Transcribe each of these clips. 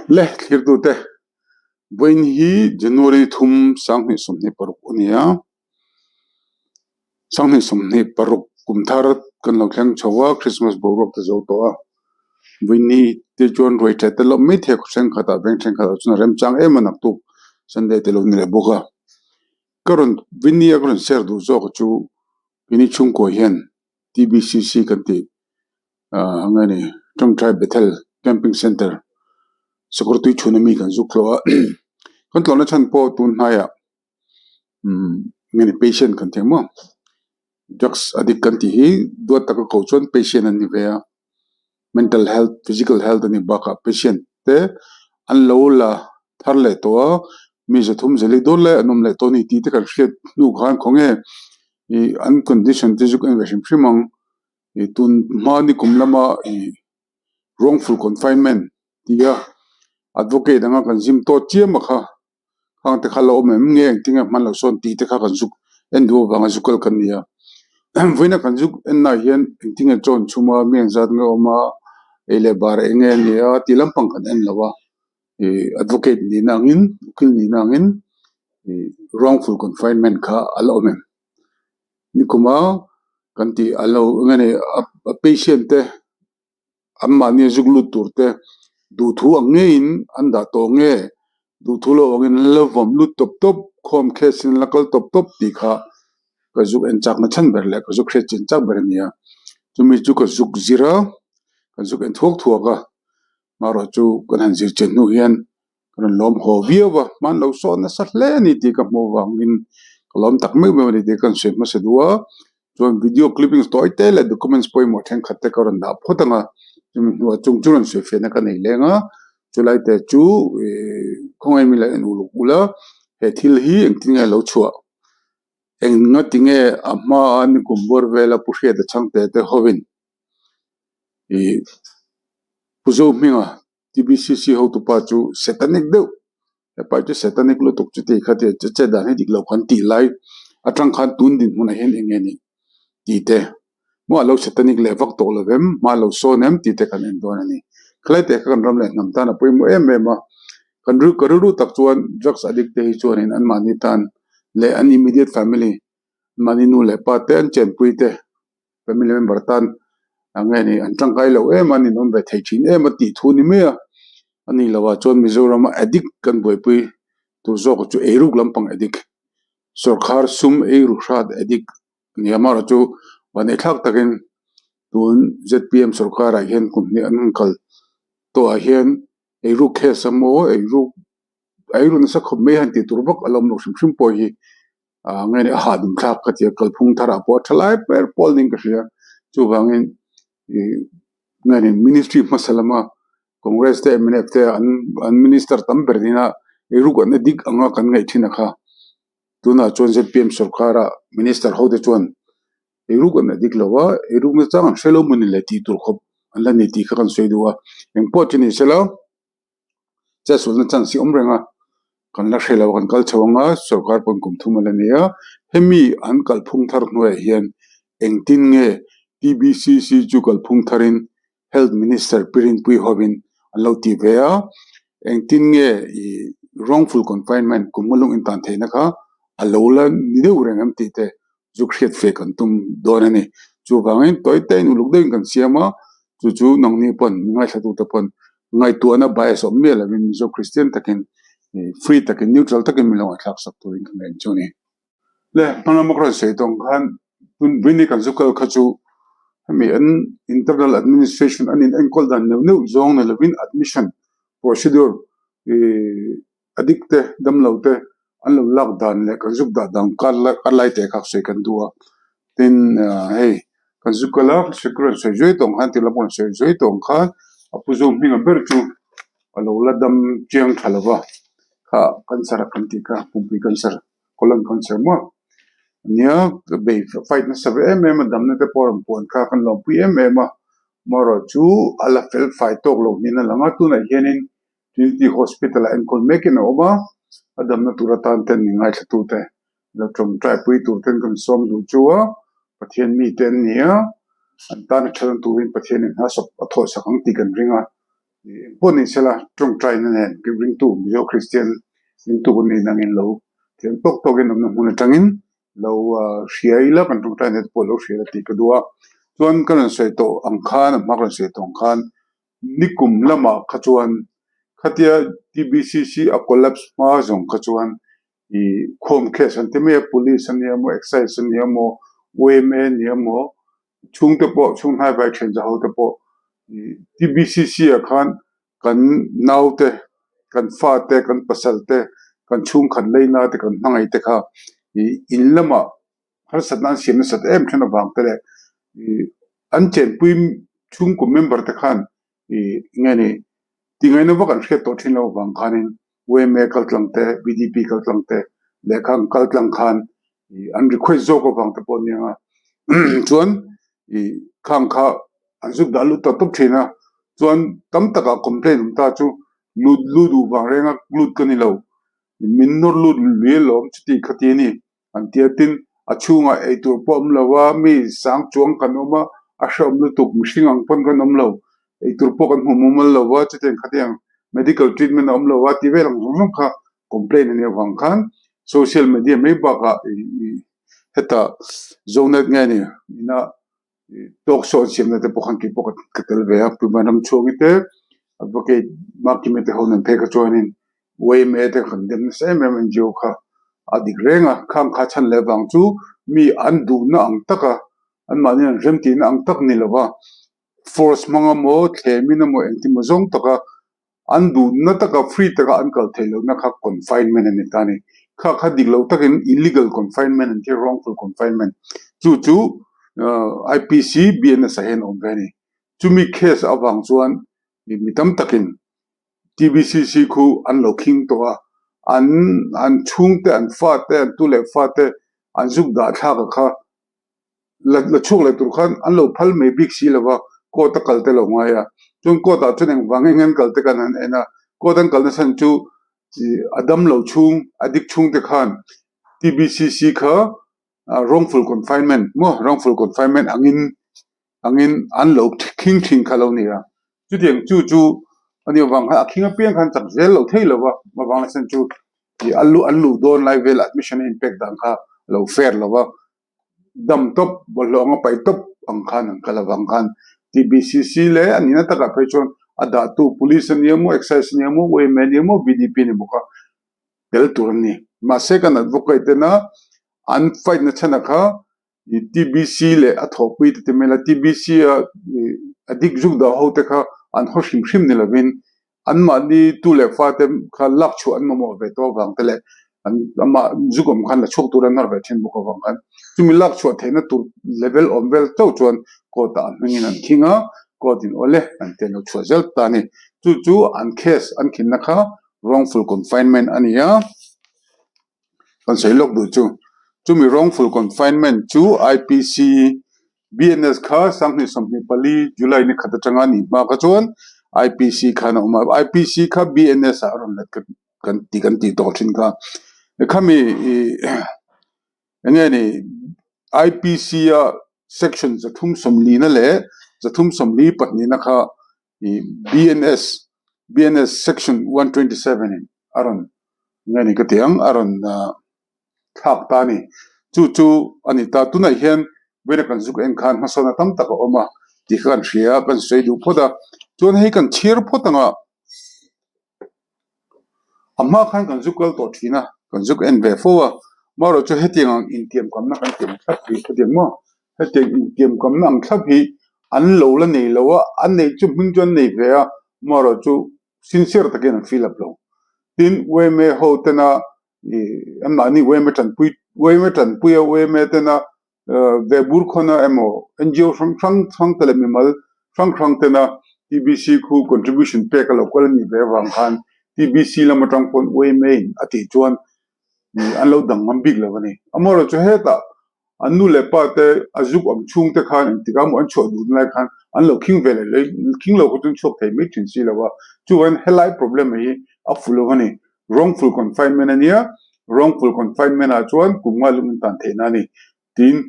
Le thlirtute, vawiin hi January thum 2026 a ni a, 2026 kum thar kan lo thleng chho a, Christmas boruak te zo tawh a, vawiin hi te chuan ruai that te lawm mai thei a, khaw thenkhatah veng thenkhatah chuan a remchang em a naktuk Sunday te lo ni leh bawk a, ka rawn vawiin ni a ka rawn share duh zawk chu keini chhungkua hian T_B_C_C kan tih ah eng nge ni Tawngtai Bethel Camping Centre Sakawr tui chhun ami kan zuk tlawh a kan tlawhna chhan pawh tun hnaiah umm eng nge ni patient kan tih ang maw drugs addict kan tih hi duat taka ko chuan patient an ni ve a mental health physical health a nih bakah patient te an lo la thar leh tawh a mi zathum zali dawn lai an awm leh tawh a ni tih te kan hriat hnu khan khawnge ih an condition te chu ka en ve hrim hrim ang ih tun hma ni kum lama ih wrongful confinement tih a advocate anga kan zim tawh chiam a kha khang te kha la awm em nge engtin nge hman loh sawn tih te kha kan zuk en duh avanga zuk kal kan ni a vawiin a kan zuk en nah hian engtin nge chaw an chhum a mi engzat nge a awm a ei leh bar eng nge a ni a tih lampang kan en lo a ih advocate nihna angin ukil nihna angin ih wrongful confinement kha a la awm em nikuma kan tih a lo eng nge ni a patient te. Anmahni zuk lut tur te duhthu ang ngeiin an dah tawh nge duhthu lo angin an la vawm lut tawp tawp khawm case in an la kal tawp tawp tih kha ka zuk en chakna chhan ber leh ka zuk hriat chin chak ber a ni a. Chumi chu ka zuk zir a, ka zuk en thuak thuak a, amaherawh chu kan han zir chin hnu hian ka rawn lawm haw viau a, hman lo sawn nasa hle a ni tih ka hmuh avangin ka lawm tak meuh meuh a ni tih ka rawn sawi hmasa duh a, chuan video clippings tawi te leh documents pawimawh thenkhat te ka rawn dah phawt ang a, chumi hnuah chung chu rawn sawi fiahna ka nei leng a, chulai te chu ihh khawngaih mila en uluk ula he thil hi engtin nge a lo chhuah eng nga tinge a hmaa nikum bawr vela Pu Hriata Chhangte te hovin ihh Pu Zohminga T_B_C_C hotupa chu satanic deuh hepa hi chu satanic lutuk chu tih kha tia che dan hi dik lo kan tih lai atang khan tun dinhmunah hian eng nge ni tih te maw a lo satanic leh vak tawh lo em hma a lo sawn em tih te kan en dawn a ni khalai te kha kan ram leh hnam tan a pawimawh em em a kan ru ka rilru tak chuan drugs addict te hi chuanin anmahni tan leh an immediate family mahni nu leh pa te an chenpui te. Family member tan eng nge ni an tangkai lo em a, an inawm ve thei thin em a tih thu ni mai a, a ni lo ah chuan Mizoram a addict kan buaipui tur zawk chu eiruk lampang addict, sawrkhar sum eiru hrat addict a ni a, amaherawhchu vanneih thlak takin tun Z_P_M sawrkar ah hian kum hnih an han kal tawh ah hian eiruk case emaw eiruk eiru nasa khawp mai han tih tur vak a la awm lo hrim hrim pawh hi. Ah nge ni a hahdum thlak ka ti a kalphung tharah pawh a tha lai ber pawl niin ka hria chuvangin ih nge ni ministry hmasa lama congress te mnf te an an minister tam ber nena eiruk an addict anga kan ngaih thin a kha tunah chuan Z_P_M sorkar ah minister ho te chuan eiruk an addict lo a eiruk na chang an hre lo mawni le tih tur khawp an la ni tih kha kan sawi duh a engpawh chu ni sela. Chetsualna chance hi awm reng a, kan la hre lo a kan kal chho ang a, sorkar pawn kum thum a la nei a, hemi an kalphung thar hnuaiah hian engtin nge T_B_C_C chu kalphung tharin Health Minister Pi Rinpuii hovin an lo tih ve a, engtin nge ih wrongful confinement kum nga lung intan theihna kha a lo la ni deuh reng em tih te zuk hriat fe kan tum dawn a ni. Chuvangin tawi te in uluk deuhin kan siam a, chu chu nangni pawn ngaithlatute pawn ngaihtuahna bias awm miah lovin Mizo Kristian takin free takin neutral takin min lo ngaihthlak sak turin ka ngaih chu a ni. Le hma lama ka rawn sawi tawng khan tun Brini kan zu kal kha chu hemi an internal administration an in enkawl dan neuh neuh zawng ni lovin admission procedure ih addict te damlo te an lo lak dan leh kan zuk dah dan kar kar lai te kha sawi kan duh a tin hei kan zuk kal a security sawi zui tawng khan ti lam rawn sawi zui tawng khan a pu zawng hming ber chu a lo la dam chiang tha lo va kha cancer a kan tih kha pumpui cancer colon cancer maw ania bei fight nasa ve em em a damna te pawh a rawn puan kha kan lawmpui em em a amaherawhchu chu a la fel fai tawk lo niin a lang a tunah hianin. Trinity Hospital ah enkawl mekin a awm a, a damna tur atan ten mi ngaithla te lo tawngtai pui tur ten kan sawm duh chu a, Pathian mite an ni a, an tan a thalna turin Pathianin hna sawp a thawhsak ang tih kan ring a. Engpawh ni sela tawngtaina nen ringtu Mizo Kristian ringtu kan nih nangin lo thiam tawk tawkin awmna hmun atangin lo hria ila kan tawngtaina te pawh lo hria ila tih ka duh a. Chuan ka rawn sawi tawh ang khan a hma ka rawn sawi tawh ang khan nikum lamah kha chuan khatia T_B_C_C a collapse hma zawng kha chuan ih khawm case an ti mai a police a nia maw excise a nia maw Y_M_A a nia maw chhungte pawh chhung hnai vai then za ho te pawh ih T_B_C_C ah khan kan naute kan fate kan pasal te kan chhungkhat leina te kan hmangaih te kha ih in lamah harsatna an siam nasat em then avang te leh ih an chenpui chhungkaw member te khan ih nge ni tingaihna vak an hriat tawh thin loh avang khanin yma kal tlang te B_D_P kal tlang te lehkha ang kal tlang khan ih an request zawk avang te pawh a ni ang a chuan ih khang kha an zuk dah lut ta tawp thin a chuan tam takah complaint awm ta chu lut lut duh vang renga lut ka ni lo min nawr lut lui alawm chuti khati a ni. An ti a, tin, a chhungah eitur pawh a awm lo a, mi sang chuang kan awm a, a hrehawm lutuk, mihring ang pawn kan awm lo, eitur pawh kan hmu mumal lo a, chutiang khatiang medical treatment a awm lo a tih vel ang zawng zawng kha complaint a nih avang khan social media mai bakah hetah Zonet nge ni ina Talk show an siamna te pawh khan kei pawh ka tel ve a, Puma ram chhuangi te Advocate Markime te ho nen phei kha chuanin YMA te kan dem nasa em em NGO kha a dik reng a, khang kha chhan leh vang chu mi an duhna ang taka anmahni an remtihna ang tak ni lova force hmang emaw thlemin emaw engtimaw zawng taka An duhna taka free taka an kal theih lohna kha confinement a ni ta a ni. Kha kha dik lo takin illegal confinement an ti a, wrongful confinement. Chu chu IPC, BNS ah hian a awm ve a ni. Chumi case avang chuan mi tam takin TBCC khu an lo khing tawh a, an an chhungte, an fate, an tu leh fate an zuk dah thlak a kha la la chhuak leh tur khan an lo phal mai bik si lova court a kal te lo ngai a chuan court ah chuan engvang eng an kal te khan an en a court an kalna chhan chu ih a dam lo chhung a dik chhung te khan T_B_C_C kha wrongful confinement maw wrongful confinement angin angin an lo khing thin kha lo ni a chutiang chu chu ani avang khan a khing apiang khan chak zel lo thei lova avang leh chhan chu ih a luh an luh dawn lai vel admission a inpek dan kha a lo fair lova. Dam tawp, bawlhhlawh anga paih tawp ang khan an kal avang khan TBCC leh a nihna takah phei chuan a dahtu Police a nia maw, Excise a nia maw, yma a nia maw, VDP a ni bawk a, tel tur an ni. Mahse kan advocate tena an fight na chhan a kha TBC leh a thawhpui te ti mai la, TBC a a dik zuk dah ho te kha an haw hrim hrim ni lovin Anmahni tu leh fate kha lak chhuah an mamawh ve tawh avang te leh an amah zuk awm khan la chhuak tur an nawr ve thin bawk avang khan chumi lak chhuah theihna tur level awm vel chauh chuan court ah an hmingin an khing a, court in awle an ti an lo chhuah zel ta a ni. Chu chu an case an khinna kha wrongful confinement a ni a, kan sawi lawk duh chu. Chumi wrongful confinement chu IPC BNS kha 2024 July ni khat atanga ni hma kha chuan IPC khan a awm a, IPC kha BNS ah a rawn let kan ti kan tih tawh thin kha. Khami ih eng nge ni IPC a section 340 na leh 342 na kha ih BNS BNS section 127 in a rawn eng nge ni ka ti ang a rawn thlak ta a ni. Chu chu a ni ta. Tunah hian vawiina kan zuk en khan hmasawnna tam tak a awm a tih kha kan hria a, kan sawi duh phawt a. Chuan hei kan chhiar phawt ang a, a hma khan kan zuk kal tawh thin a, kan zuk en ve fo a. Amaherawhchu chu hetiang ang intiamkamna kan tiam thlap hi hetiang maw? Hetiang intiamkamna ang thlap hi an lo la nei lo a, an neih chu hming chu an nei ve a, amaherawhchu sincere takin an fill up lo. Tin, yma ho tena ih anmahni yma tanpui yma tanpui a yma tena ve bur khawna emaw NGO hrang hrang hrang te leh mimal hrang hrang tena TBC khu contribution pek a lo kal a nih ve avang khan TBC lam atang pawn yma in a tih chuan ih an lo dang ngam bik lo a ni. Amaherawhchu hetah An nu leh pa te a zuk awm chhung te khan engtik ah maw an chhuah duh lai khan an lo khing ve leh leh khing lo kha chu an chhuak thei mai thin si lo a. Chuan helai problem hi a fuh lo a ni. Wrongful confinement a nia, wrongful confinement ah chuan kum nga lung in tan theihna a ni. Tin,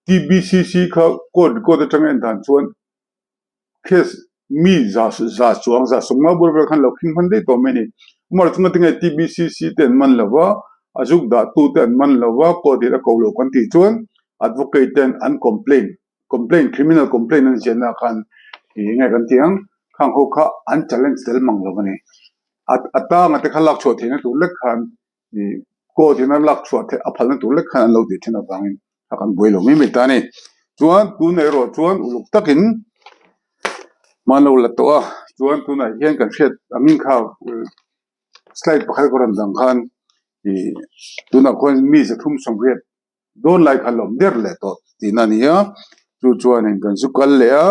TBCC kha court record atanga en dan chuan case. Mi za za chuang za sawmnga bur vel khan lo khing hman daih tawh mai a ni. Umar chunga tinge TBCC te an man lo va, a zuk dah tu te an man lo va, court in a ko lo kan tih chuan advocate ten an complaint complaint criminal complaint an ziahna ah khan ih enge kan tih ang khang ho kha an challenge tel mang lo a ni. A a tanga te kha lak chhuah theihna tur lek khan ih court in a lak chhuah theih a phalna tur lek khan an lo tih thin avangin a kan buai lo mai mai ta a ni. Chuan tunah erawh chuan uluk takin hmanlo la tawh a, chuan tunah hian kan hriat angin kha slide pakhat ka rawn dang khan ih tunah khuan mi zathum sawmriat dawn lai kha lawm der leh tawh tihna a ni a, chu chuanin kan zu kal leh a,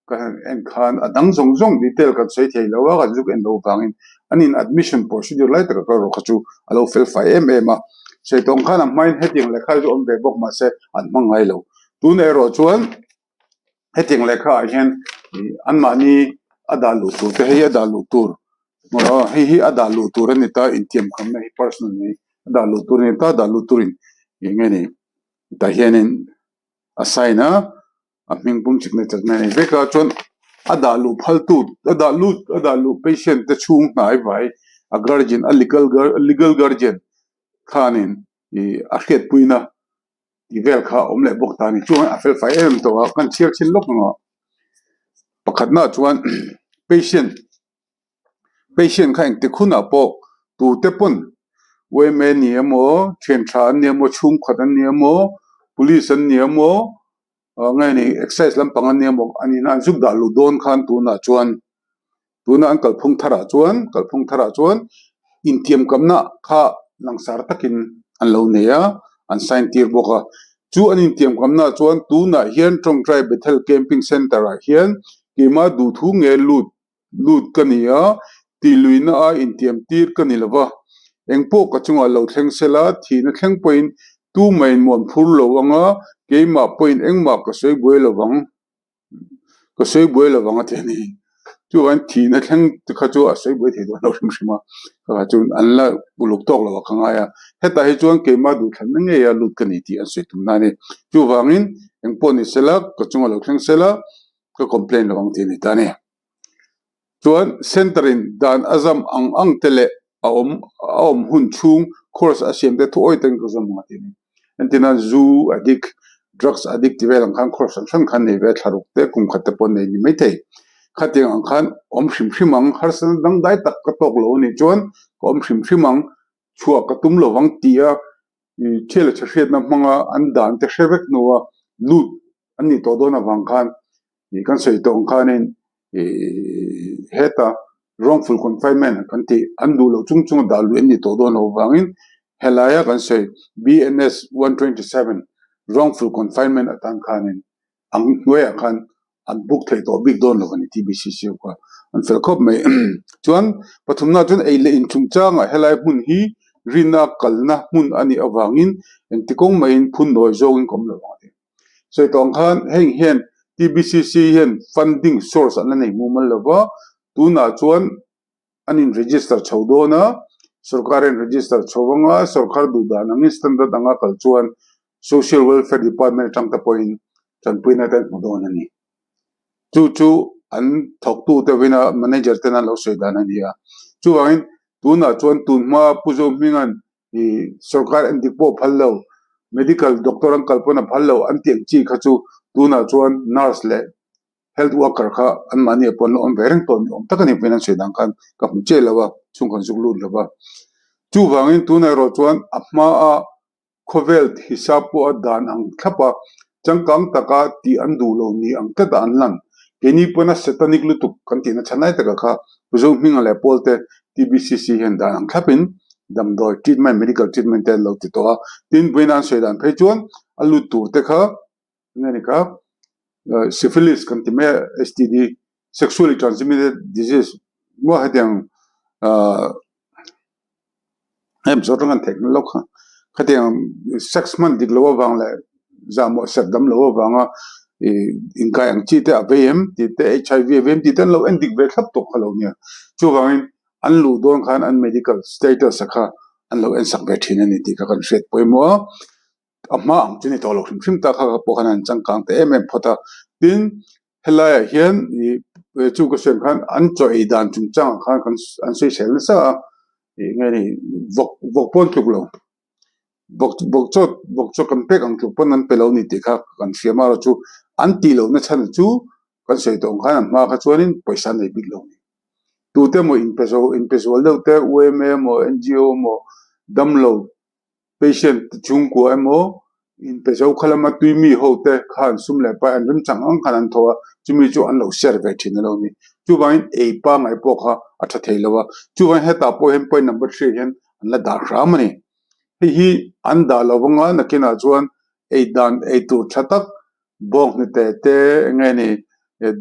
ka han en khan a dang zawng zawng detail kan sawi thei lo a, kan zuk en loh vangin an in admission procedure lai taka kal rawh kha chu a lo fel fai em em a, sawi tawng khan a hmain hetiang lehkha hi chu awm ve bawk mahse an hmang ngai lo, tunah erawh chuan hetiang lehkha ah hian ih anmahni a dah luh tur te hei a dah luh tur aw hei hi a dah luh tur a ni ta intiam khamna hi personal hi a dah luh tur a ni ta dah luh turin eng nge ni tah hianin a sign a a hming pum chikna chakna a nei vek a chuan a dah luh phal tu a dah lut a dah luh patient te chhung hnai vai a guardian a legal legal guardian khanin ih a hriatpuina tih vel kha a awm leh bawk ta a ni chuan a fel fai em em tawh a kan chhiar chin lawk ang a pakhatnaah chuan patient patient kha engtik hunah pawh tute pawn yma ni emaw thian tha an ni emaw chhungkhat an ni emaw police an ni emaw ah nge ni exercise lampang an ni emaw an inah an zuk dah luh dawn khan tunah chuan tuna an kalphung tharah chuan kalphung tharah chuan intiamkamna kha langsar takin an lo nei a an sign tir bawk a chu an intiamkamna chuan tunah hian tawngtai Bethel camping centre ah hian keimah duhthu nge lut lut ka ni a tihluihna a intiam tir ka ni lova engpawh ka chungah lo thleng sela thihna thleng pawhin tumah in muan phur lo anga keimah pawhin engmah ka sawi buai lovang. Ka sawi buai lo vang a ti a ni. Chuvangin thihna thleng te kha chu a sawi buai thei dawn lo hrim hrim a, kha chuan an la uluk tawk lo a ka ngai a. Hetah hi chuan keimah duhthlanna ngei a lut ka ni tih an sawi tum na a ni. Chuvangin engpawh ni sela, ka chunga lo thleng sela, ka complain lo ang tih a ni ta a ni. Chuan center in dan a zam ang ang te leh a awm a awm hun chhung course a siam te thu awi takin ka zawm ang a ti a ni. Entirnan zu addict, drugs addict ti vel ang khan course hran hran khan nei ve thlaruk te kum khat te pawh nei ni maithei. Khatiang ang khan awm hrim hrim ang, harsatna dangdai tak ka tawk lo anih chuan ka awm hrim hrim ang, chhuah ka tum lovang tia thil a chhahriatna hmanga an dan te hre vek hnua lut an nih tawh dawn avang khan ih kan sawi tawh ang khanin ih heta wrongful confinement kan tih an duh loh chung chunga dah luih an nih tawh dawn loh avangin helaia kan sawi BNS 127 wrongful confinement atan khanin ang hnuaiah khan an buk theih tawh bik dawn lo a ni TBCC ho kha an fel khawp mai. Chuan pathumna chuan ei leh inchungchangah helai hmun hi rinna kalna hmun a nih avangin engti kawng maiin phun nawi zawngin ka awm lo ang a ti. Sawi tawh ang khan heng hian TBCC hian funding source an la nei mumal lo va, tunah chuan an in register chho dawn a, sorkar a in register chho anga sorkar duh dan angin standard anga kal chuan social welfare department atang te pawhin tanpuina te an hmu dawn a ni. Chu chu an thawktu te vina manager ten an lo sawi dan a ni a. Chuvangin tunah chuan tunhma Pu Zohminga'n ih sorkar en dik pawh phal lo, medical doctor an kal pawn a phal lo an tih ang chi kha chu tunah chuan nurse leh health worker kha an mahni ah pawh an la awm ve reng tawh ni awm tak a ni pawhin an sawi dan khan ka hmu chiah lo a, chhung kan zuk lut lo va. Chuvangin tunah erawh chuan a hmaa khawvel hisap pawh a dan ang thlap a, changkang taka tih an duh lo ni ang tlat a an lan. Keini pawna satanic lutuk kan tihna chhan lai taka kha Mizo hminga leh pawl te TBCC hian dan ang thlapin damdawi treatment, medical treatment te an lo ti tawh a. Tin, vawiin an sawi dan phei chuan a lut tur te kha enge ni kha syphilis kan ti mai a STD sexually transmitted disease maw hetiang ahh hei mizo tang an theih lawk kha khatiang sex hman dik loh avang leh zahmawh serh dam loh avanga ih inkai ang chi te a vei em tih te HIV a vei em tih te an lo en dik ve thlap tawp kha lo nia chuvangin an luh dawn khan an medical status a kha an lo en sak ve thin a ni tih kha kan hriat pawimawh a. A hma ang chu ni tawh lo hrim hrim ta kha pawh khan an changkang ta em em phawt a. Tin, helaiah hian ih Chu ka sawi ang khan an chaw ei dan chungchangah khan kan an sawisel nasa a, ih nge ni vawk vawk pawn tluk lo vawk vawk chaw vawk chaw kan pek ang tluk pawn an pe lo a ni tih kha kan hria marawh chu an tih loh na chhan chu kan sawi tawh ang khan an hma kha chuanin pawisa an nei bik lo a ni. Tute emaw inpe zo inpe zual deuh te UMA emaw NGO emaw damlo Patient chhungkua emaw inpe zo kha lama tui mi ho te khan sum leh pai an remchang ang khan an thaw a, chumi chu an lo share ve thin a lo ni. Chuvangin ei pangngai pawh kha a tha thei lo a, chuvangin hetah pawh hian point number three ah hian an la dah hram a ni. Hei hi an dah lo vanga nakinah chuan ei dan ei tur tha tak bawnghnute te eng nge ni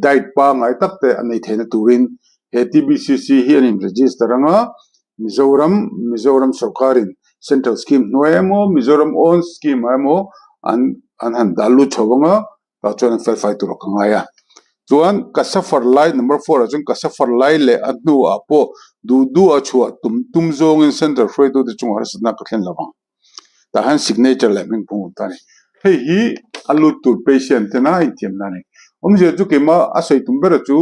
diet pangngai tak te a nei theihna turin he TBCC hi an in register anga Mizoram Mizoram sorkarin central scheme hnuai emaw Mizoram own scheme ah emaw an an han dah lut chho anga tah chuan an felfai tur a ka ngai a. Chuan ka suffer lai number four ah chuan ka suffer lai leh a hnuah pawh duh duh a chhuah tum tum zawngin central hruaitute chungah harsatna ka thlen lo ang. Tah hian signature leh hming phung awm ta a ni. Hei hi a lut tur patient tena a inthiamna a ni. Awmzia chu keimah a sawi tum bera chu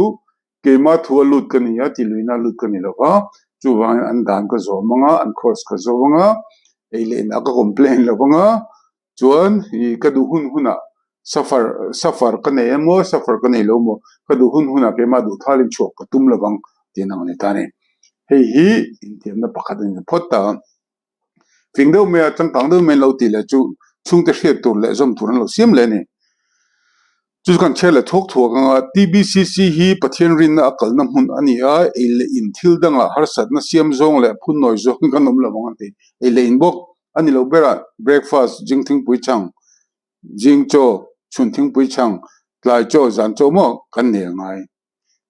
keimah thu a lut ka ni a, tihluihna a lut ka ni lo va, chuvangin an dan ka zawm ang a, an course ka zawm ang a, ei leh inah ka complain lo vang a, chuan ih ka duh hun hunah suffer suffer ka nei emaw suffer ka nei lo emaw ka duh hun hunah keimah duh thalin chhuak ka tum lo vang tih an ang a ni ta a ni. Hei hi inthiamna pakhat a ni phawt ta. Fing deuh mai a, changkang deuh mai an lo tih leh chu chhungte hriat tur leh zawm tur an lo siam leh a ni. Chu chu kan chhiar leh thuak thuak ang a, TBCC hi Pathian rinna a kalna hmun a ni a, ei leh in thil dangah harsatna siam zawng leh phun nawi zawngin kan awm lo ang an ti. Ei leh in bawk a ni lo berah breakfast, zing thingpui chhang, zing chaw, chhun thingpui chhang, tlai chaw, zan chaw maw kan nei a ngai.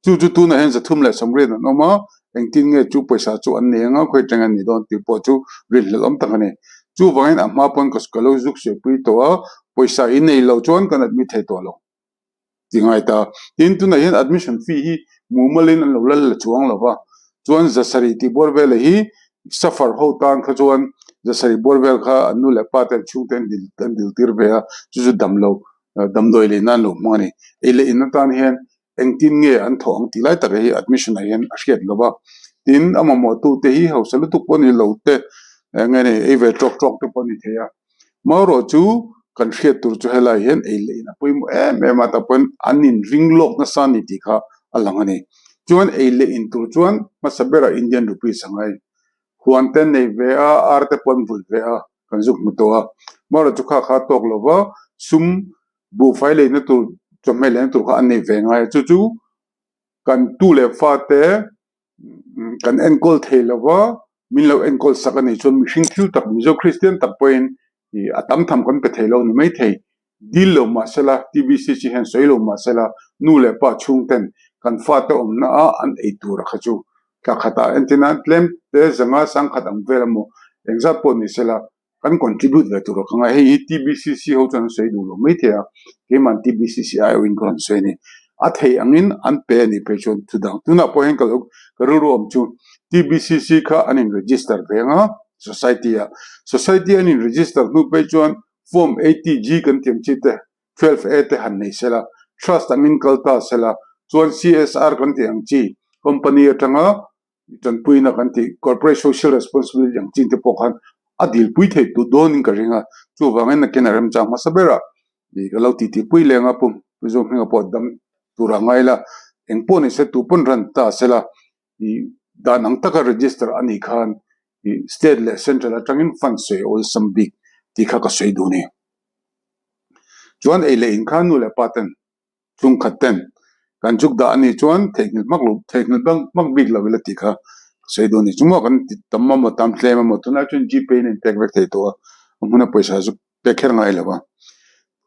Chu chu tunah hian 330 an awm a, engtin nge chu pawisa chu an nei anga khawi teng an ni dawn tih pawh chu rinhlelh awm tak a ni. Chuvangin a hma pawn ka ka lo zuk suihpui tawh a, pawisa i nei lo chuan kan admit thei tawh lo ti ngai ta. Tin, tunah hian admission fee hi mumalin an lo lal la chuang lo va, chuan 700 tih bawr vela hi suffer ho tan kha chuan 700 bawr vel kha an nu leh pa te an chhungte an dil an dil tir ve a, chu chu dam lo damdawi leh nan lo hmang a ni. Ei leh in atan hian engtin nge an thawh ang tih lai tak hi admission ah hian a hriat lo va. Tin, a mamawh tu te hi hausa lutuk pawh ni lo te, eng nge ni ei ve tawk tawk te pawh a ni thei a. Marawh chu kan hriat tur chu helai hian ei leh in a pawimawh em em a, tah pawhin an in ring lawk nasa a ni tih kha a lang a ni. Chuan ei leh in tur chuan hmasa berah Indian rupees a ngai. Huan te nei ve a, ar te pawh an vulh ve a. kan zuk hmu tawh a, marawh chu kha kha tawk lo va, sum buhfai leina tur chawhmeh leina tur kha an nei ve ngai a, chu chu kan tu leh fa te kan enkawl thei lo va, min lo enkawl sak a nih chuan mihring thil tak Mizo Kristian tak pawhin ih a tam tham kan pe thei lo ni maithei. Dil lo mah sela, TBCC hian sawi lo mah sela, nu leh pa chhungten kan fate awmna a an ei tur a kha chu thla khatah entir nan tlem te zanga sangkhat ang vel emaw engzat pawh ni sela kan contribute ve tur a kha ngai. Hei hi TBCC ho chuan an sawi duh lo maithei a, keima'n TBCC aiawhin ka rawn sawi a ni. A thei angin an pe a nih phei chuan thudang tunah pawh hian ka lo ka rilru awm chu TBCC kha an in register ve ang a society ah. Society an in register hnu phei chuan Form 80G kan tiam chi te, 12A te han nei sela, Trust angin kal ta sela, chuan CSR kan tih ang chi, company atanga tanpuina kan tih, Corporate Social Responsibility ang chin te pawh khan a dilpui thei tut dawnin ka ring a, chuvangin nakin a remchang hmasa berah ih ka lo titipui leng a, pum Mizo hminga pawh dam tura ngai la, engpawh ni se tu pawn ran ta sela, ih dan ang taka register a nih khan ih state leh central atangin fund sawi awlsam bik tih kha ka sawi duh a ni. Chuan ei leh in khan nu leh pa ten chhungkhat ten kan chuk dah a nih chuan theihnghilh hmak lo theihnghilh bang hmak bik lo ila tih kha ka sawi duh a ni. Chungah kan ti tam emaw tam tlem emaw tunlai chuan gpay in a inpek vek thei tawh a, a hmuna pawisa chu pe kher ngai lo a.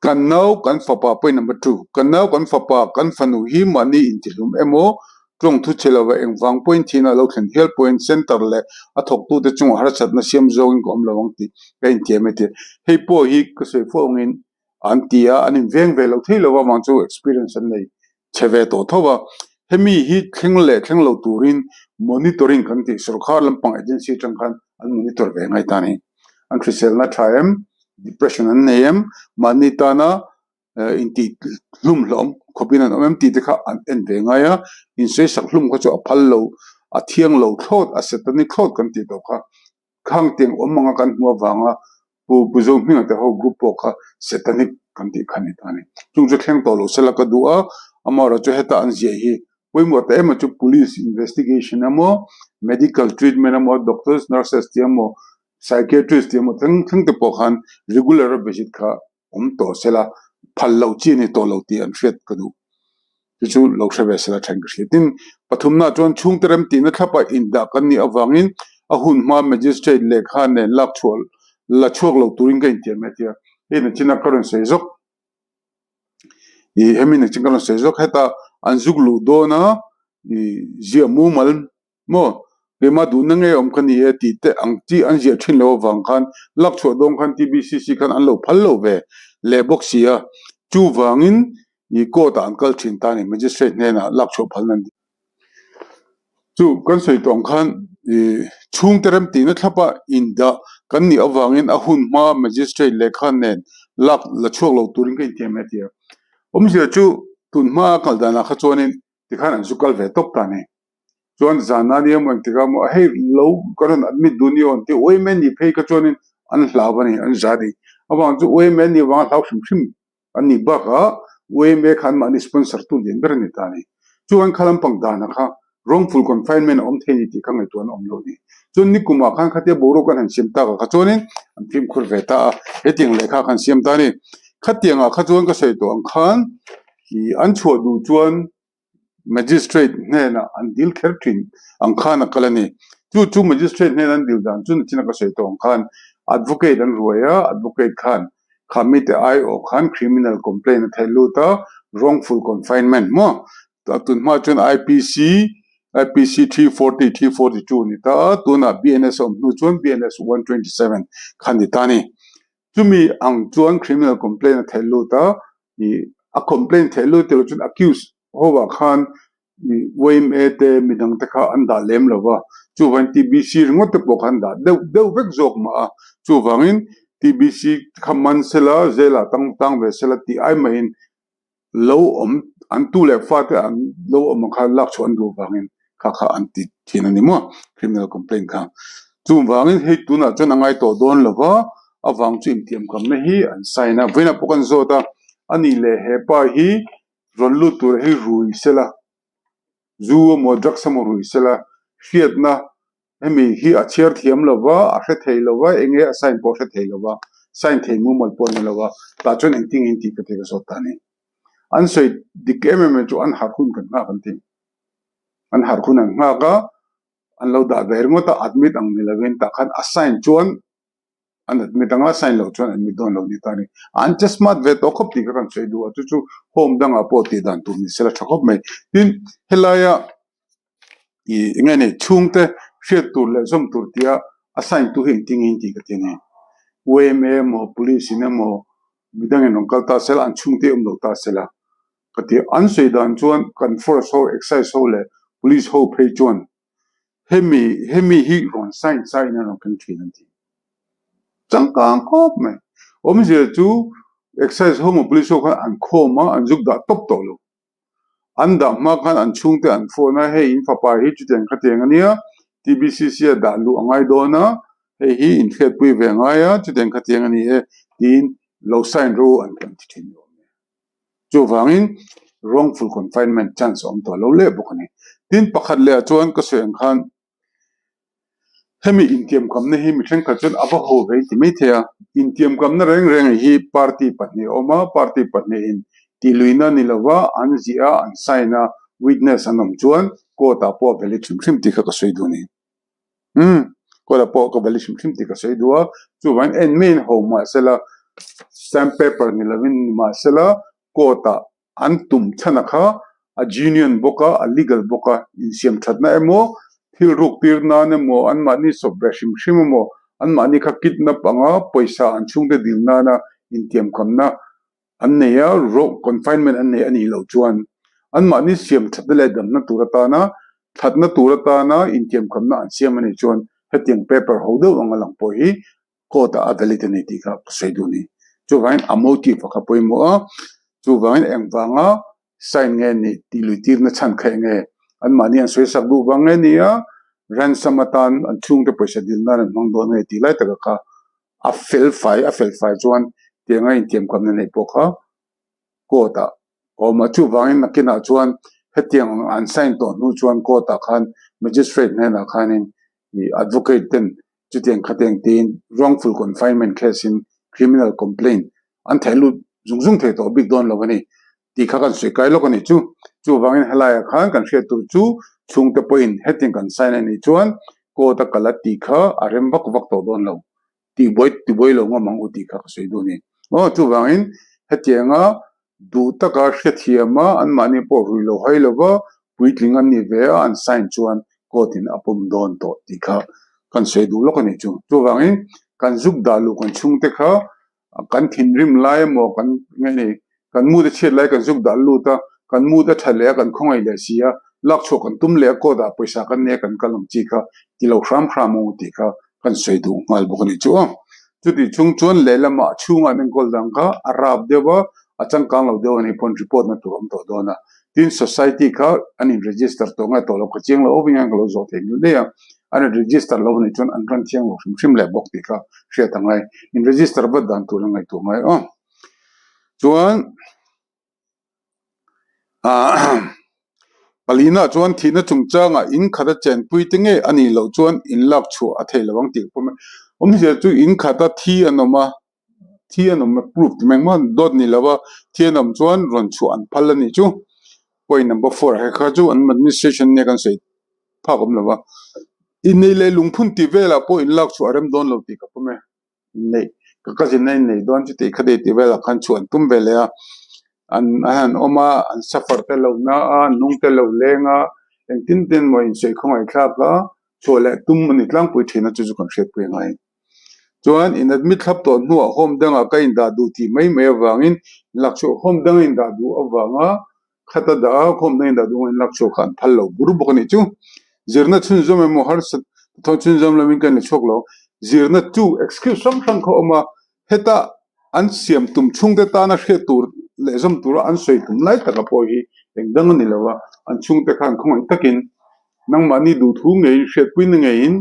Kan nau kan fapa point number two, Kan nau kan fapa kan fanu hi mahni intihlum emaw tawng thu che lova engvang pawhin thihna a lo thlen hial pawhin centre leh a thawktute chungah harsatna siam zawngin ka awm lo ang tih ka intiam e tih. Hei pawh hi ka sawi fo angin an ti a, an inveng ve lo thei lo avang chu experience an nei chhe ve tawh tho a. Hemi hi thleng leh thleng lo turin monitoring kan tih sorkar lampang agency atang khan an monitor ve ngai ta a ni. An hriselna tha em? Depression an nei em? Mahni tana Intih hlum hlawm khawpin an awm em tih te kha an en ve ngai a, insawisak hlum kha chu a phal lo, a thiang lo thlawt, a satanic thlawt kan tih tawh kha. Khang tiang awm anga kan hmuh avanga Pu Pu Zohminga te ho group pawh kha satanic kan tih kha a ni ta a ni. Chung chu thleng tawh lo sela ka duh a, amaherawhchu chu heta an ziah hi pawimawh ta em a chu police investigation emaw, medical treatment emaw, doctors, nurses tih emaw, psychiatrist tih emaw thleng thleng te pawh khan regular a visit kha awm tawh sela, phal loh chi a ni tawh lo tih an hriat ka duh. Chu chu lo hre ve sela then ka hria. Tin, pathumnaah chuan chhungte rem tihna thlapa indah kan nih avangin a hun hma Magistrate lehkha nen lak chhuah la chhuak lo turin ka intiam e tia hei nachina ka rawn sawi zawk. Ih hemi nachin ka rawn sawi zawk heta an zuk luh dawna ih ziah mumal Maw? Keimah duhna ngei awm ka ni e tih te ang chi an ziah thin lo avang khan lak chhuah dawn khan TBCC khan an lo phal lo ve leh bawk si a. Chuvangin i court ah an kal thin ta a ni, magistrate hnenah lak chhuah phalna an ti. Chu kan sawi tawh ang khan i chhungte rem tihna thlapa indah kan nih avangin a hun hma magistrate lehkha nen lak la chhuak lo turin ka intiam e a ti a. Awmzia chu tun hma a kal danah kha chuanin tikhan an zu kal ve tawp ta a ni. Chuan zan a nia maw engtikah maw hei lo ka rawn admit duh ni aw an ti uaim e ni phei kha chuanin an hlau a ni an za a ni. Avang chu uaim e ni avanga hlau hrim hrim an nih bakah uaim e kha anmahni sponsor tu lian ber a ni ta a ni. Chuan kha lampang danah kha wrongful confinement a awm thei a ni tih kha ngaihtuahna a awm lo a ni. Chuan nikumah khan khatia boruak an han siam takah kha chuanin an fimkhur ve ta a, hetiang lehkha kha an siam ta a ni. Khatiangah kha chuan ka sawi tawh ang khan ih an chhuah duh chuan Magistrate hnenah an dil kher thin ang khan a kal a ni. Chu chu Magistrate hnena an dil dan chu nachina ka sawi tawh ang khan Advocate an ruai a, Advocate khan kha mite aiawh khan criminal complaint a theih lut a, wrongful confinement maw? Tun hma chuan IPC, IPC 340, 342 a ni ta a, tunah BNS a awm hnu chuan BNS 127 kha a ni ta a ni. Chumi ang chuan criminal complaint a theih lut a, ih a complaint theih lut tilo chuan accused ho ah khan ih yma te midang te kha an dah lem lo va, chuvangin TBC ringawt te pawh kha an dah deuh deuh vek zawk mah a, chuvangin TBC kha man sela jail ah tang tang ve sela tih ai mahin lo awm an tu leh fate an lo awm ang kha lak chhuah an duh vangin kha kha an ti thin a ni maw criminal complaint kha. Chuvangin hei tunah chuan a ngai tawh dawn lo va, a vang chu intiamkamna hi an sign a, vawiinah pawh kan zawt a, a nih leh he pa hi rawn lut tur hi rui sela, zu emaw drugs emaw rui sela hriatna Hemi hi a chhiar thiam lo va, a hre thei lo va, eng nge a sign pawh a hre thei lo va, sign thei mumal pawh a ni lo va, tah chuan engtin nge tih ka ti ka zawt ta a ni. An sawi dik em em chu an harh hun kan nghak an ti. An harh hun an nghak a, an lo dah ve ringawt a, admit ang ni lovin tah khan a sign chuan an admit anga sign loh chuan admit dawn lo ni ta a ni. An che smart ve tawh khawp tih kha kan sawi duh a, chu chu home dangah pawh tih dan tur ni sela tha khawp mai. Tin, helaia ih eng nge ni chhungte hriat tur leh zawm tur tia a sign tu hi engtin nge in tih ka ti a ni. Yma emaw police in emaw midangin rawn kal ta sela an chhungte awm lo ta sela ka ti a. An sawi dan chuan kan force ho excise ho leh police ho phei chuan hemi hemi hi rawn sign sign a rawn keng thin an ti. Changkang khawp mai. Awmzia chu excise ho emaw police ho khan an khawm a an zuk dah tawp tawh lo. An dah hma khan an chhungte an phone a, hei in fapa hi chutiang khatiang a nia, TBCC a dah luh a ngai dawn a, hei hi in hriatpui ve a ngai a, chutiang khatiang a ni e tiin lo sign ru an kan ti thin lo a ni. Chuvangin wrongful confinement chance a awm tawh lo leh bawk a ni. Tin pakhat leh ah chuan ka sawi ang khan Hemi intiamkamna hi mi thenkhat chuan a va ho ve ti mai thei a, intiamkamna reng reng hi party pahnih a awm a, party pahnihin tihluihna ni lova an ziah a, an sign a, witness an awm chuan court ah pawh a valid hrim hrim tih kha ka sawi duh a ni. Umm, court ah pawh ka valid hrim hrim tih ka sawi duh a, chuvangin en maiin ho mahsela stamp paper ni lovin ni mahsela court ah An tum chhan a kha a genuine bawk a, a legal bawk a, insiam thatna emaw, thil ruk tir nan emaw, anmahni sawp ve hrim hrim emaw, anmahni kha kidnap anga pawisa an chhungte dil nana intiamkamna an nei a, rogue confinement an nei a nih loh chuan anmahni siam thatna leh damna tur atana thatna tur atana intiamkamna an siam a nih chuan hetiang paper ho deuh anga lang pawh hi court ah a valid a ni tih kha ka sawi duh a ni. Chuvangin a motive a kha pawimawh a. Chuvangin engvanga sign nge nih tih lui tirna chhan kha eng nge? Anmahni an sawi sak duh vang nge ni a, ransom atan an chhungte pawisa dil nan an hmang dawn nge tih lai taka kha a fel fai a fel fai chuan tianga intiamkamna neih pawh kha court ah a awm a. Chuvangin nakinah chuan hetiang an sign tawh hnu chuan court ah khan magistrate hnenah khanin ih advocate ten chutiang khatiang tiin wrongful confinement case in criminal complaint an theh lut zung zung thei tawh bik dawn lo a ni tih kha kan sawi kai lawk a nih chu. Chuvangin helaiah khan kan hriat tur chu chhungte pawhin hetiang kan sign a nih chuan court a kal a tih kha a rem vak vak tawh dawn lo tih buai ti buai lo ngam ang u tih kha ka sawi duh a ni. Aw chuvangin hetianga duh taka hrethiam a anmahni pawh rui lo hai lova puitling an nih ve a an sign chuan court in a pawm dawn tawh tih kha kan sawi duh lawk a nih chu. Chuvangin kan zuk dah luh kan chhungte kha kan thinrim lai emaw kan nge ni kan mood a chhiat lai kan zuk dah lut a, kan mood a tha leh a kan khawngaih leh si a, lak chhuah kan tum leh a court ah pawisa kan nei a kan kal ang chi kha ti lo hram hram ang u tih kha kan sawi duh nghal bawk a ni chu aw. Chutih chhung chuan lehlamah a chhungah an enkawl dan kha a rap deuh a, a changkang lo deuh a nih pawn report na tur a awm tawh dawn a. Tin society kha an in register tawh nge tawh lo ka chiang lo awk hian ka lo zawh thei nul daih a, an in register lo a nih chuan an ran thiang lo hrim hrim leh bawk tih kha hriat a ngai. In register vat dan tur a ngaihtuah ngai aw. Chuan Ahh palina chuan thihna chungchangah in khata chenpui te ngei a nih loh chuan in lak chhuah a thei lo ang tih pawh mai. Awmzia chu in khata thi an awm a, thi an awm a proof ti mai engmah dawt ni lova thi an awm chuan rawn chhuah an phal a nih chu. Point number four ah kha chu an administration nia kan sawi phak awm lo va. Innei leh lungphun tih velah pawh in lak chhuah a rem dawn lo tih ka pawm e. Inneih ka cousin a inneih dawn chu tih kha dei tih velah khan chhuah an tum ve leh a, an a han awm a, an suffer te lo na a, an nung te lo leng a, engtin tin maw insawi khawngaih thlak a, chhuah leh tum a ni tlangpui thin a chu chu kan hriatpui a ngai. Chuan in admit thlap tawh hnuah home dangah ka indah duh tih mai mai avangin lakchhuah home danga indah duh avanga Khata dah a, khawmna in dah duh in lak chhuak kha an phal lo bur bawk a nih chu. Zirna chhunzawm emaw harsat thawn chhunzawm lo in kan la chhuak lo. Zirna chu excuse hrang hrang kha a awm a, heta an siam tum chhungte tana hriat tur leh zawm tura an sawi tum lai taka pawh hi eng dang a ni lo a, an chhungte khan khawngaih takin nangmahni duhthu ngeiin hriatpuina ngeiin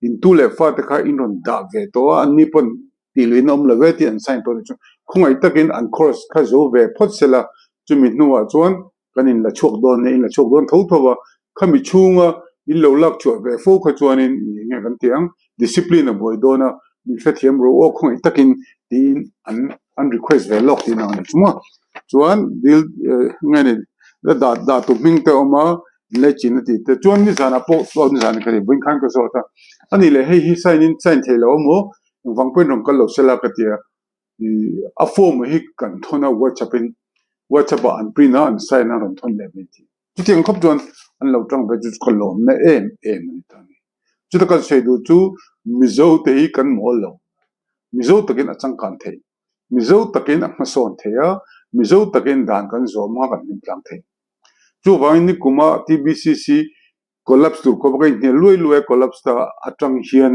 Intu leh fate kha in rawn dah ve tawh a, anni pawn tih luih in awm lo ve tih an sign tawh a nih chuan khawngaih takin an course kha zo ve phawt se la, chumi hnuah chuan kan in la chhuak dawn nia, in la chhuak dawn tho tho a, khami chhunga in lo lak chhuah ve fo kha chuanin eng nge kan tih ang, discipline a buai dawn a, min hrethiam rawh aw khawngaih takin tiin an an request ve lawk tihna a ni chu maw. Chuan dil nge ni la dah dah tu hming te a awm a, lei chin a tih te chuan nizanah pawh chuan nizan ka ti vawiin khan ka zawt a, a nih leh hei hi sign in sign theih loh a maw engvang pawhin rawn kal lo se la ka ti a, ih a form hi kan thawn a whatsapp in whatsapp ah an print a an sign a rawn thawn leh mai tih chutiang khawp chuan an lo tang ve chu ka lawmna em em a ni ta a ni. Chuta kan sawi duh chu Mizo te hi kan mawl lo, Mizo takin a changkan theih, Mizo takin a hmasawn thei a, Mizo takin dan kan zawm a kan hlim tlang thei. Chuvangin nikuma TBCC collapse tur khawpa ka inhnial luai luai a collapse ta atang hian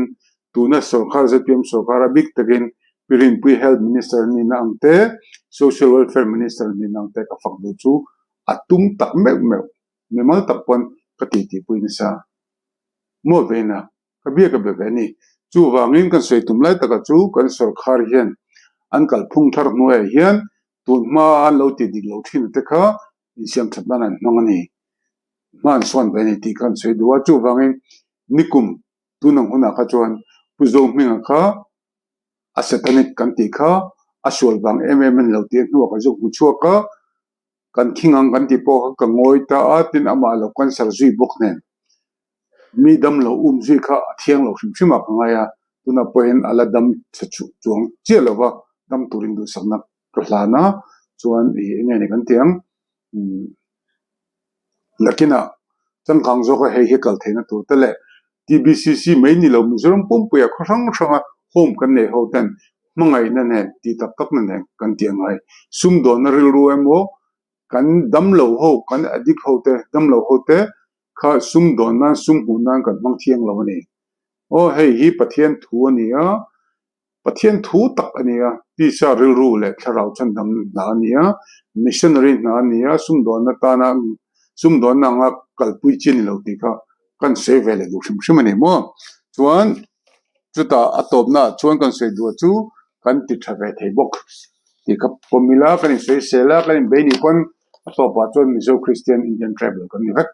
tuna sorkar zpm sorkar a bik takin Pi Rinpui Health Minister nihna ang te, Social Welfare Minister nihna ang te ka fak duh chu a tum tak meuh meuh mimal tak pawn ka titipui nasa maw veina Ka bia ka be ve a ni. Chuvangin kan sawi tum lai taka chu kan sorkar hian an kalphung thar hnuaiah hian tun hma an lo tih dik lo thin te kha insiam that nan an hmang a ni. Hma an sawn ve a ni tih kha an sawi duh a. Chuvangin nikum tun ang hunah kha chuan Pu Zohminga kha a satanic kan tih kha a sual vang em em a ni lo tih a hnuah ka zuk hmu chhuak a. Kan khing ang kan tih pawh kha ka ngawi ta a, tin amah lo cancer zui bawk nen mi dam lo um zui kha a thiang lo hrim hrim ah ka ngai a, tunah pawhin a la dam tha chuang chiah lo va, dam turin duhsakna ka hlan a, chuan ih eng nge ni kan tih ang umm nakinah changkang zawka hei hi kal theihna tur te leh TBCC mai ni lo Mizoram pumpuia khaw hrang hranga home kan neih ho ten hmangaihna nen tih tak tak na nen kan tih a ngai. Sumdawnna rilru emaw kan damlo ho kan addict ho te damlo ho te kha sumdawn nan sum hmuh nan kan hmang thiang lo a ni. Aw hei hi Pathian thu a ni a, Pathian thu tak a ni a. Tisa rilru leh thlarau chhandam hna a ni a, missionary hna a ni a, sumdawnna tana sumdawnna anga kalpui chi a ni lo tih kha kan sawi ve leh duh hrim hrim a ni maw? Chuan chutah a tawpnaah chuan kan sawi duh chu kan ti tha ve thei bawk tih kha pawm ila, kan insawisel a, kan inbei nih pawn a tawpah chuan Mizo Christian Indian Tribal kan ni vek.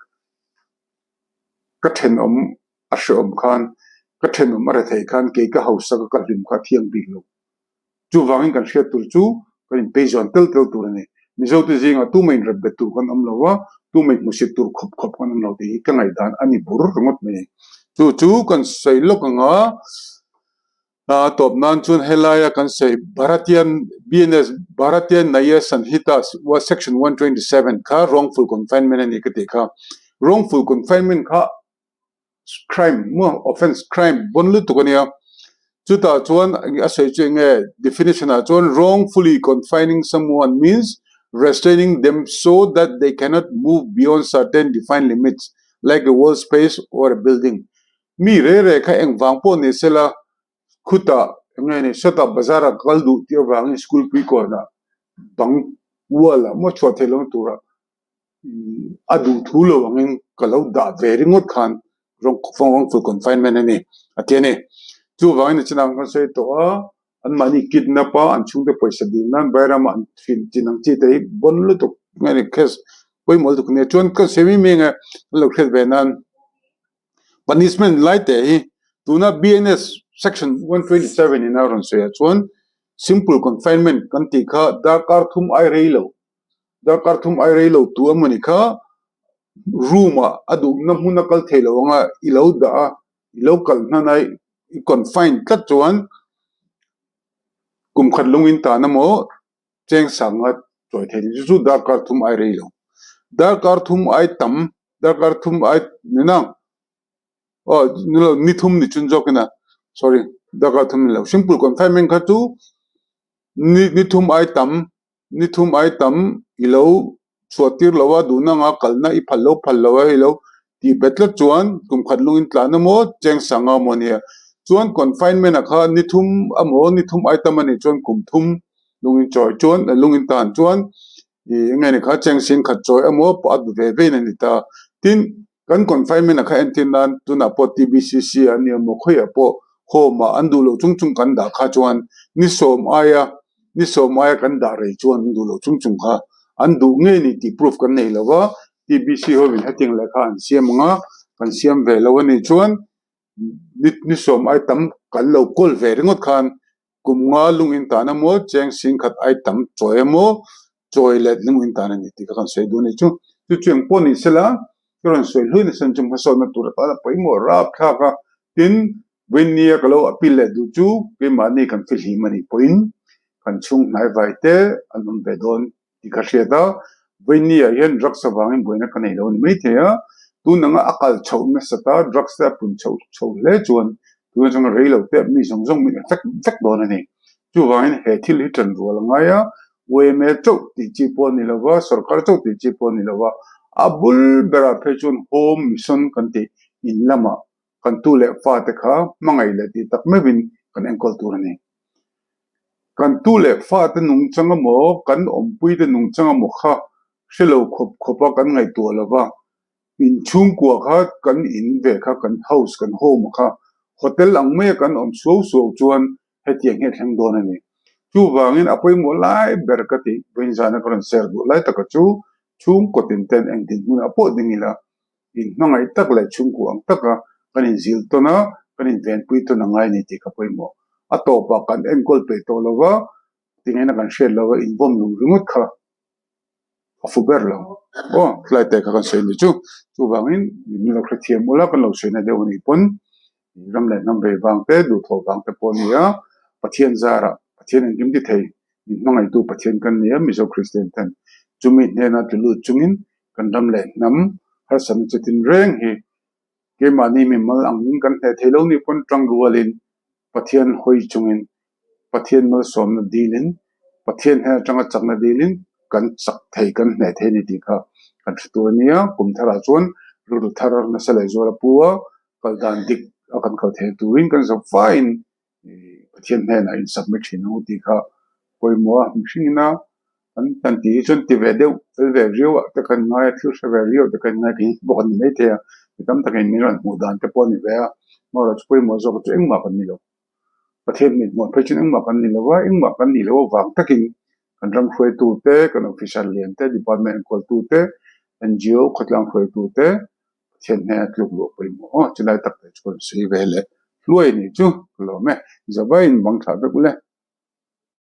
Ka thenawm a hrehawm khan, ka thenawm a rethei khan kei ka hausa ka ka hlim kha a thiang bik lo. Chuvangin kan hriat tur chu kan inpeizawn tel tel tur a ni. Mizote zingah tumah inrep bet tur kan awm lo a, tumah inhmusit tur khawp khawp kan awm lo tih hi ka ngaihdan a ni bur ringawt mai. Chu chu kan sawi lawk ang a, a tawp nan chuan helaia kan sawi Bharatiya BNS Bharatiya Nyaya Sanhita section 127 kha wrongful confinement a ni ka tih kha. Wrongful confinement kha crime maw offence crime bon lutuk a nia. Chutah chuan a sawi chu eng nge definition ah chuan wrongfully confining someone means restraining them so that they cannot move beyond certain defined limits like a wall space or a building. Mi re re kha engvang pawh ni sela khutah eng nge ni sawtah bazar ah kal duh tih avangin school pui kawnah bang wall ah maw chhuah theih lohna turah a duh thu lo angin ka lo dah ve ringawt khan wrongful confinement a ni a ti a ni. Chuvangin nichinah kan sawi tawh a anmahni kidnap a an chhungte pawisa dil nan Bairama an thin chin ang chi te hi bon lutuk nge ni case pawimawh lutuk a nia chuan ka sawi mai mai ang e an lo hriat ve nan. Punishment lai teh hi tuna BNS section 127 in a rawn sawi ah chuan simple confinement kan tih kha darkar thum ai rei lo darkar thum ai rei lo tu emawni kha room ah a duhna hmun a kal thei lo anga i lo dah a i lo kal hnan a i confine tlat chuan kum khat lung in tan emaw cheng sanga chawi thei ni chu chu darkar thum ai rei lo darkar thum ai tam darkar thum ai ni na aw ni lo ni thum ni chun zawk ina sorry darkar thum ni lo simple confinement kha chu ni ni thum ai tam ni thum ai tam i lo chhuah tir lo a duhna anga kalna i phal lo phal lo a hei lo tih bet tlat chuan kum khat lungin tlan emaw cheng sanga emaw a nia chuan confinement ah khan ni thum emaw ni thum ai tam a nih chuan kum thum lungin chawi chuan lungin tan chuan ih eng nge ni kha cheng sin khat chawi emaw a ve vein a ni ta tin kan confinement ah kha entir nan tunah pawh TBCC ah a ni emaw khawiah pawh home ah an duh loh chung chung kan dah kha chuan ni sawm aia ni sawm aia kan dah rei chuan an duh loh chung chung kha an duh ngei ni tih proof kan nei lo va TBC hovin hetiang lehkha an siam ang a kan siam ve lo a nih chuan ni sawm ai tam kan lo kawl ve ringawt khan kum nga lung in tan emaw cheng sing khat ai tam chawi emaw chawi let lung in tan a ni tih kha kan sawi duh a ni chu chu chu eng pawh ni sela ka rawn sawi hlui nasa chu hmasawnna tur atana pawimawh rapthlak a tin Vawinia ka lo appeal leh duh chu keimahni kan fihlim a nih pawhin kan chhung hnaivai te an awm ve dawn tih ka hriat a, Vawinia hian drugs avangin buaina ka nei lo a ni maithei a, tun anga a kal chhoh nasat a, drugs te a pun chhoh chho hle chuan tun atanga rei lo te mi zawng zawng min effect vek dawn a ni. Chuvangin he thil hi ṭan rual a ngai a, YMA chauh tih chi pawh a ni lo va, sorkar chauh tih chi pawh a ni lo va, a bul berah phei chuan home mission kan tih in lamah kan tu leh fate kha hmangaih leh tih tak meuhin kan enkawl tur a ni. Kan tu leh fate nungchang emaw, kan awmpuite nungchang emaw kha hre lo khawp khawpa kan ngaihtuah lo va, inchhungkua kha kan in ve kha, kan house, kan home kha hotel ang maia kan awm suau suau chuan hetiang hi a thleng dawn a ni. Chuvangin a pawimawh lai ber ka tih vawiinzana ka rawn share duh lai taka chu chhungkaw tinten eng dinhmunah pawh ding ila inhmangaih tak leh chhungkua ang taka kan inzil tawn a, kan invenpui tawn a ngai ni tih ka pawimawh. A tawpah kan enkawl peih tawh lo va, tingaihna kan hriat lo va, inbawm lung ringawt kha a fu ber lo. Aw, tlai te kha kan sawi ni chu. Chuvangin min lo hrethiam ula, kan lo sawina deuh a nih pawn ram leh hnam vei vang te, duhthawh vang te pawh a ni a, Pathian zarah Pathian engkim ti thei, min hmangaihtu Pathian kan ni a, Mizo Kristian ten chumi hnena tlu lut chungin kan ram leh hnam harsatna chutin reng hi keimahni mimal angin kan hneh thei lo nih pawn tang rualin Pathian hawi chungin Pathian malsawmna dilin Pathian hnen atanga chakna dilin kan chak thei kan hneh thei a ni tih kha kan hre tur a nia. Kum tharah chuan rilru thar nasa leh zual a pu a, kal dan dik a kan kal thei turin kan zawk faiin Pathian hnenah in submit thin ang u tih kha. Pawimawh a mihring ina kan han tih hi chuan ti ve deuh fel ve riau ah te khan ngai a thil hre ve riau te khan ngai ka hi bawk a ni maithei a mi tam takin min rawn hmuh dan te pawh a ni ve a amaherawhchu pawimawh zawk chu engmah kan ni lo Pathian mit hmuh phei chuan engmah kan ni lo a engmah kan nih loh avang takin kan ram hruaitu te kan officer lian te department enkawl tu te N_G_O khawtlang hruaitu te Pathian hnena tluk luh pawimawh aw chulai tak te chu ka rawn sawi ve leh hluai a nih chu ka lawm e. Zavaiin bang thlah vek ule.